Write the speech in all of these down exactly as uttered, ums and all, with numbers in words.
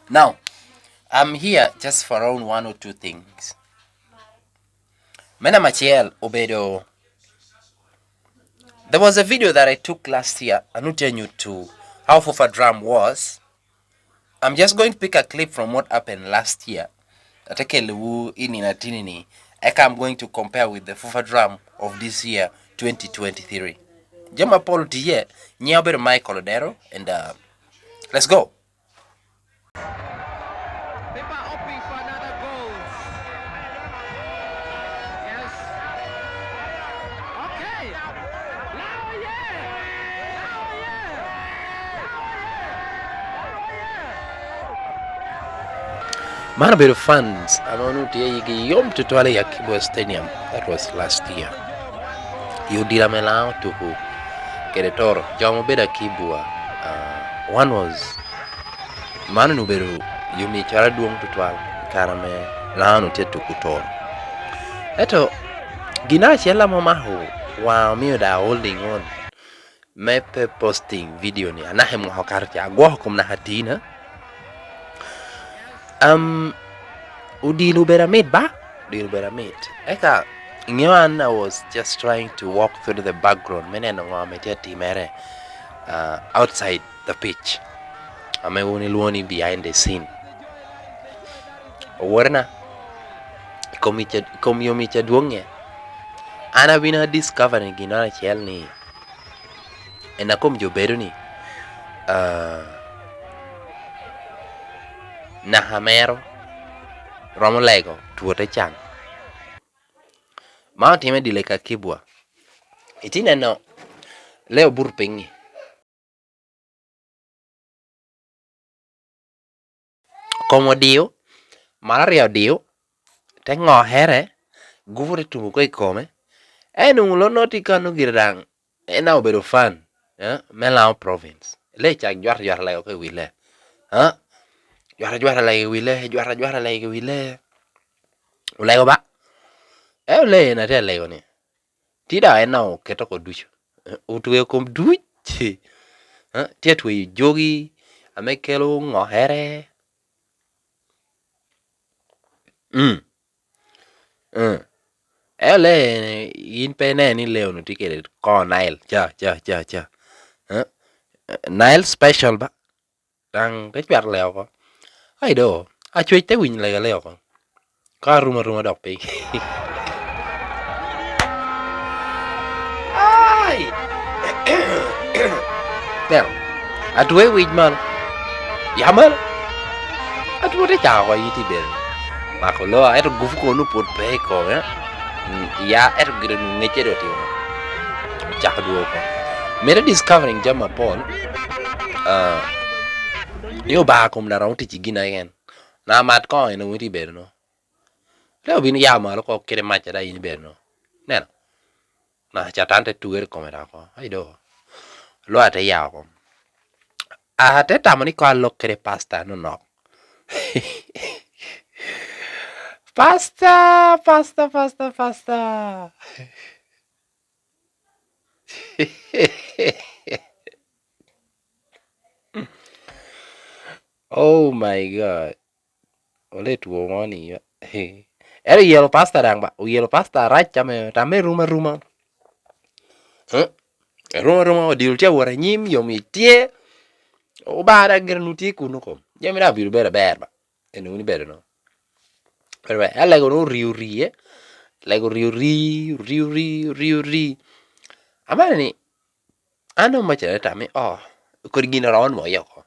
Now, I'm here just for around one or two things. Me namba acel obedo, there was a video that I took last year, anu tye nyuto how FUFA Drum was. I'm just going to pick a clip from what happened last year. Ate kelowu i nino atini-ni, eka I'm going to compare with the FUFA Drum of this year, twenty twenty-three. Jami apol tye, nyiŋa obedo Michael Odero, and, uh, let's go. People are hoping for another goal. Yes. Okay. Lao ye! Lao ye! Man obedo fans ame onwoŋo tye yigi yom tutwal i Akibwa Stadium. That was last year. I odilo ame Laŋo otuko kede Toro, jo ame obedo Akibwa, uh, one was, man onwoŋo obedo yomicoro adwoŋ tutwal i kare ame Laŋo tye tuko Toro. Ento gin acel ame omako waŋa, omio daŋ holding on me pe posting video ni, anaka i mwaka okato ca, agwoko kom naka atina. Um, odilo obedo amit ba? Odilo obedo amit. Eka, iŋeo, an, I was just trying to walk through the background me neno ŋo ame tye atimere, uh, outside the pitch, ame wun ilwongo ni behind the scene. Oworena, i kom ica-, i kom yomic adwoŋe, an abino a discovering gin acel ni, en a kom jo bedo ni, ah, naka mero romo lego two te can. Man otime dile ka Kibwa. Itye neno lee obuto piny-ŋi. Kom odio, malo aryo odio, te ŋokere, gupu te tumo oko i kome. En onwoŋo lo noti kano gire daŋ, en a obedo fan, eh, me Laŋo Province. Lee ca jwato jwato lego oko i wi lee. Eh? Jwato jwato lego i wi lee, jwato jwato lego i wi lee. Olego ba. Eh, lee en atye alego ni. Tye daŋ en daŋ oketo oko ducu. Eh, otweo kom duc. Eh, tye atweyo jogi ame kelo ŋokere. Mm. Mm. Eo lee, in pe ine ni lee onwoŋo tye kede koŋo Nile. Ca, ca, ca, ca. Eh? Nile special ba. Daŋ te cwat lee oko. Ai do, acwec te winyo lega lee oko. Ka arum aruma dok piny. Ai! Neno, atwe wic malo. Ya malo. Atwe te cako oko yiti bedo. Mako loa, ento gupu kono pwod pe i kome. Mm, ya, ento gire nu ŋecce do timo. Ocako dwogo oko. Mito discovering jami apol. Ah, ni Obaŋa kom na romo tic i gin ayen. Na mat koŋo en oŋo tye bedo no. Te obin ya malo oko kede mac ada in ibedo no. Neno. Na Catan te tuere i kome dako. Ai do. Lwa te ya oko. A, te tamo ni koŋ alok kede pasta nonok. Pasta, pasta, pasta, pasta. Oh my God. Ole two mo ni. Ero oyelo pasta daŋ ba, oyelo pasta arac ame, tamme rum aruma. Eh? Rum aruma, odilo tye awot anyim, yomic tye. Obaŋa daŋ gire nu tye kuno kom. Jami daŋ abino bedo aber ba. En wun ibedo no. Pero ba, alego no ori, ori, eh? Lego ori, ori, ori, ori, ori, ori. Amane ni, an doŋ maca tamme, oh, kodi gin oromo moyo oko.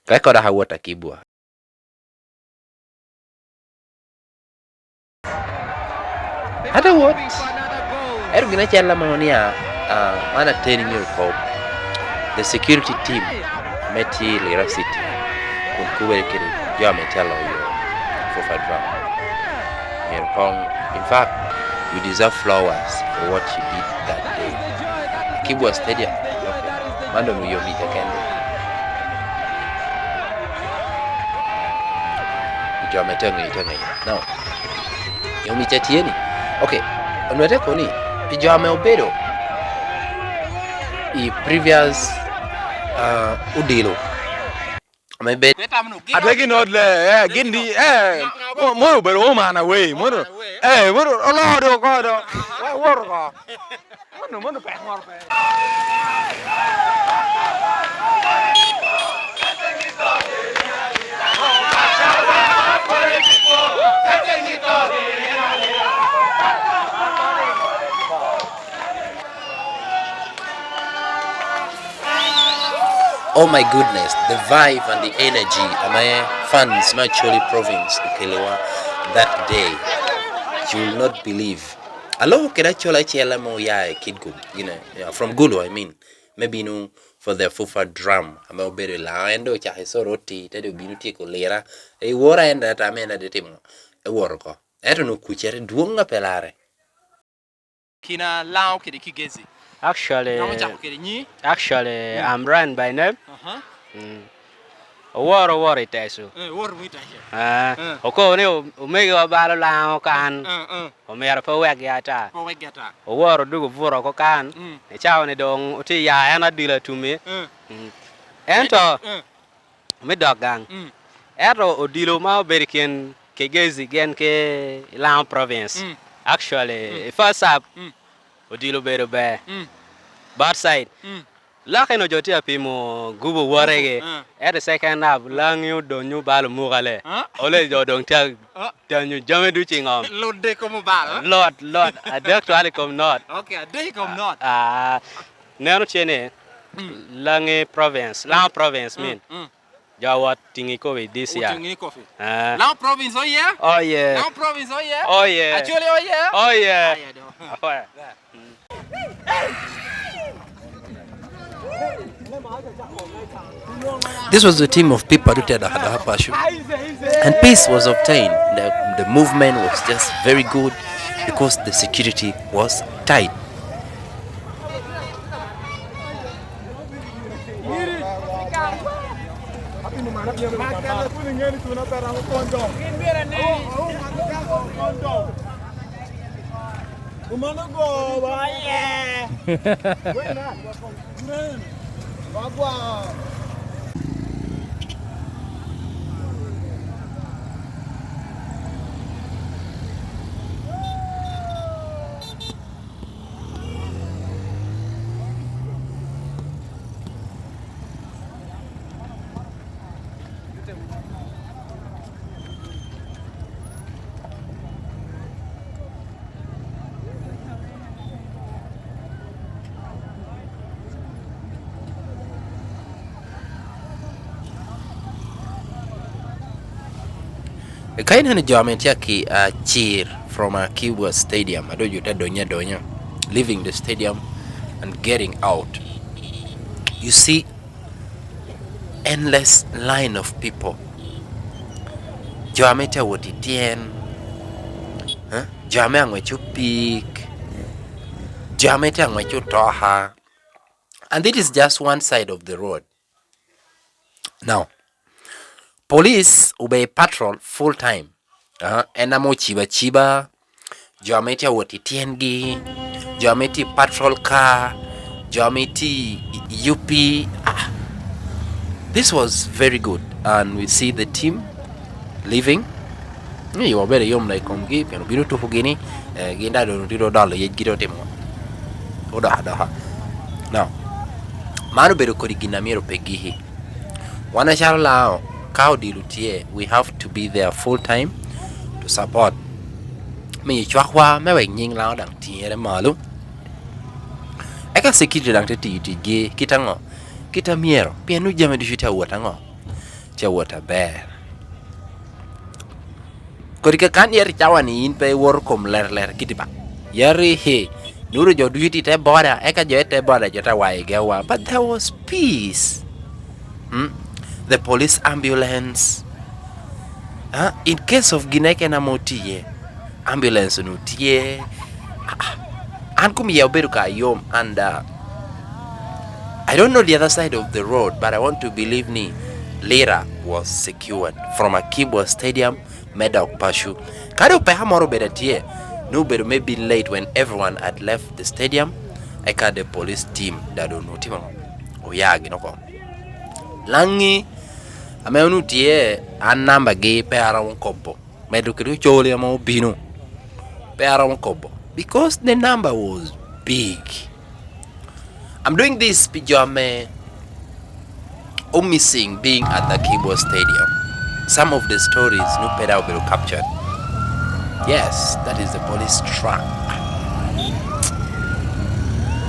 Ka kodi aka wot Akibwa. Ate wot. Ento gin acel ame oniya, ah, man ateni myero kop. The security team me tye i Lira City kun kubere kede jo ame tye aloyo FUFA Drum. Myero koŋ, in fact, you deserve flowers for what you did that day. Kibwa Stadium, man doŋ oyomica kende. Jo ame tye aŋeyo, tye aŋeyo. No. Yomica tye ni. Ok, onwete kono ni, pi jo ame obedo i previous, ah, odilo, Ame bed. Ategi not le, eh, gin di, eh, mo-, mono obedo home and away, mono, eh, mono oloo do oko do. Wa-, wot oko. Mono, mono pe, wot pe. Oh my goodness, the vibe and the energy ame fans me Acholi province okeliwa that day. You will not believe. Aloko kede Acholi acel ame oya i Kitgum, you know, yeah, from Gulu, I mean. Me bino for the FUFA drum ame obedo i Lango. En doŋ ocako i Soroti, te doŋ obino tyeko Lira. I wora en data ame en ade timo, eworo oko. Ento onwoŋo kuccere dwoŋ a pe larre. Kina Lango kede Kigezi. Actually, Romo cako kede nyi? Actually, mm, I'm Ryan by name. Aha. Mm. Oworo, oworo i Tecu. Eh, oworo i Tecu. Ah, eh, okobo ni o-, omegiwa balo Lango kan. Eh, eh. Omyero pe owekgi ata. Pe owekgi ata. Oworo duk obuto oko kan. Mm. I cawa ni doŋ otye ya en adilo atumi. Eh. Mm. Ento, eh, me dok gang. Mm. Ento odilo ma obedo i kin Kigezi gen ki Lango province. Mm. Actually, mm, i first half, mm, odilo obedo ber. Mm. Both side. Mm. Lok eno jo tye apimo gubo wotegi. Ah. Ento i second half, Langi odonyo balo mukale. Ah. Ole jo doŋ tye a-, ah, tanyo jami ducu i ŋom. Lot dek kom obalo? Lot, lot. Adek twal i kom not. Okay, adek i kom not. Ah, neno tye ni, mm, Langi province, mm, Lango province, mm, min. Mm. Jo awot tiŋi kopi this year. Otiŋi kopi. Ah. Lango province, oh yeah? Oh yeah. Lango province, oh yeah? Oh yeah. Acholi, oh yeah? Oh yeah. Aya do. Apoya. Yeah. Mm. This was the team of people who tell Dahadaha Pashu. And peace was obtained. The, the movement was just very good because the security was tight. Ka ineno jo ame tye ki, ah, cir from Akibwa Stadium, a doŋ jo tye adonyo adonya, leaving the stadium and getting out, you see endless line of people. Jo ame tye awot i tyen, eh? Jo ame aŋweco pik, jo ame tye aŋweco otoka. And this is just one side of the road. Now, police obedo i patrol full time. Ah, en ame ocibo aciba, jo ame tye awot i tyengi, jo ame tye i patrol car, jo ame tye i, i U P. Ah, this was very good. And we see the team leaving. Ni obedo yom na i komgi, pien obino tuko gini, eh, gin daŋ doŋ otye odolo yecgi doŋ otimo odoko adoka. Now, man obedo kodi gin a myero pe giki. Wan acalo Lango, ka odilo tye, we have to be there full time to support. Miyo cwakwa me wek nyiŋ Lango daŋ tiŋere malo. Eka security daŋ te tiyo ticgi kit aŋo? Kit a myero, pien nu jami ducu tye awot aŋo? Tye awot aber. Kodi ka kan yero i cawa-ni in pe iwoto kom lere lere kiti ba. Yero i, he, nuro jo ducu tye i te boda, eka jo i te boda jo te wayogi awa. But there was peace. Hmm? The police ambulance. Ah, in case of gin eken ame otiye, ambulance nu tye. Ah, ah. An kom iya obedo ka yom, and, uh, I don't know the other side of the road, but I want to believe ni Lira was secured from Akibwa Stadium me dok paco. Kadi opeka moro obedo atye, ni obedo maybe late when everyone had left the stadium, eka the police team daŋ doŋ otimo ŋo? Oya gin oko. Langi, Ame onwoŋo tye, an nambagi pe aromo kobo. Medo kede ocoli ame obino, pe aromo kobo. Because the number was big. I'm doing this pi jo ame o missing being at the Kibwa Stadium. Some of the stories no pe dok obedo captured. Yes, that is the police truck.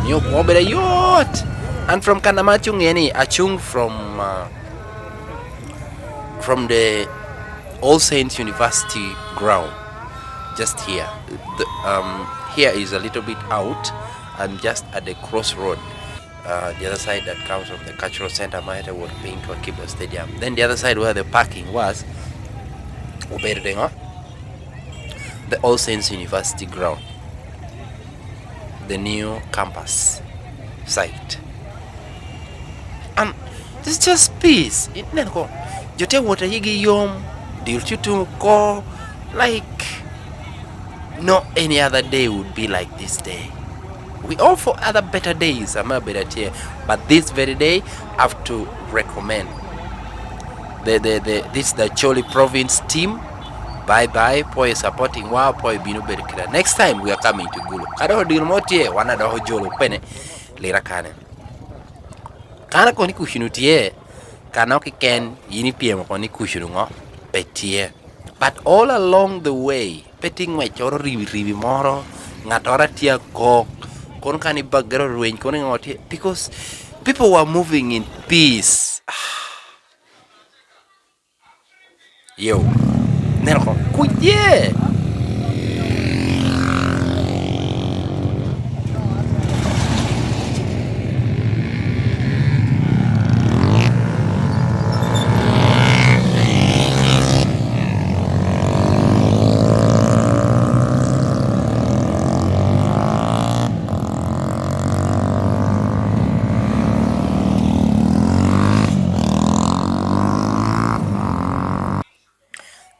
Nyo kwo bedo yot. And from Kanama acung ni, acung from, uh, from the All Saints University ground, just here. The, um, here is a little bit out and just at the crossroad. Uh, the other side that comes from the cultural center, Maeta World Pink or Kibwa Stadium. Then the other side where the parking was, obedo diŋo? The All Saints University ground, the new campus site. And it's just peace. Ineno ko, jo tye wot a yigi yom, dil tye tuŋ oko, like, no any other day would be like this day. We hope for other better days, ame abedo atye, but this very day, I have to recommend the, the, the, this the Acholi province team. Bye bye, for your supporting wa, for your bino bedo keda. Next time we are coming to Gulu. Ka dok odilo mo tye, wan adoko jolo pene, lira kane. Kana koni kucunu tye, kano kiken, yin ipyemo koni kucunu ŋo? Pe tye. But all along the way, pe tye ŋweccoro ribi ribi moro, ŋattoro atye akok, kono kan ibagere orweny, kono ŋo tye, because people were moving in peace. Yo, neno ko, kuc ye.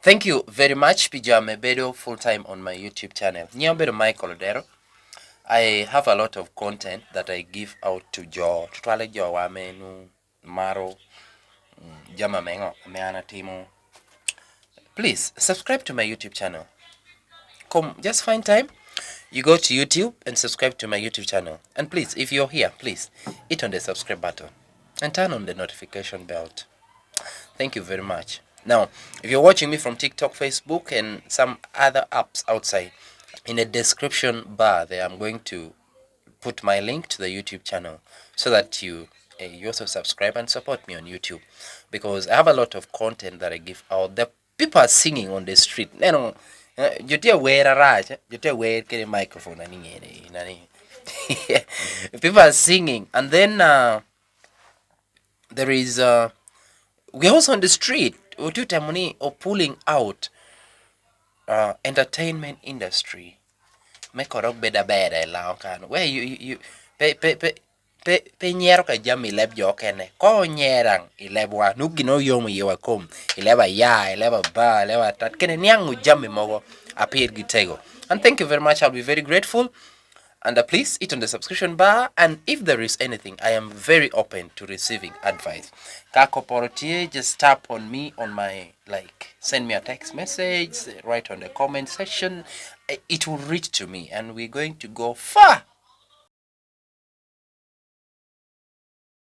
Thank you very much pi jo ame bedo full time on my YouTube channel. Nyiŋa obedo Michael Odero. I have a lot of content that I give out to jo, tutwale jo wa ame nu maro, mm, jami ame ŋo, ame an atimo. Please subscribe to my YouTube channel. Come, just find time. You go to YouTube and subscribe to my YouTube channel. And please, if you're here, please hit on the subscribe button and turn on the notification bell. Thank you very much. Now, if you're watching me from TikTok, Facebook, and some other apps outside, in the description bar there, I'm going to put my link to the YouTube channel so that you, eh, you also subscribe and support me on YouTube, because I have a lot of content that I give out. The people are singing on the street. You know, eh, jo tye awer arac, eh, jo tye awer kede microphone ani ŋene, nani. People are singing, and then, uh, there is, uh, we are also on the street. Otye otemo ni o pulling out, uh, entertainment industry me koro bed aber i Laŋo kan. Where you, you, you, pe, pe, pe, pe, pe nyero ka jami i leb jo okene. Ko onyeraŋ i lebwa, nu gin oyomo iyewa kom, i leb aya, i leb aba, i leb atat, kene niaŋ jami mogo a pirgi tego. And thank you very much. I'll be very grateful. And, uh, please hit on the subscription bar. And if there is anything, I am very open to receiving advice. Ka koporo tye, just tap on me on my, like, send me a text message, write on the comment section. I-, it will reach to me, and we're going to go far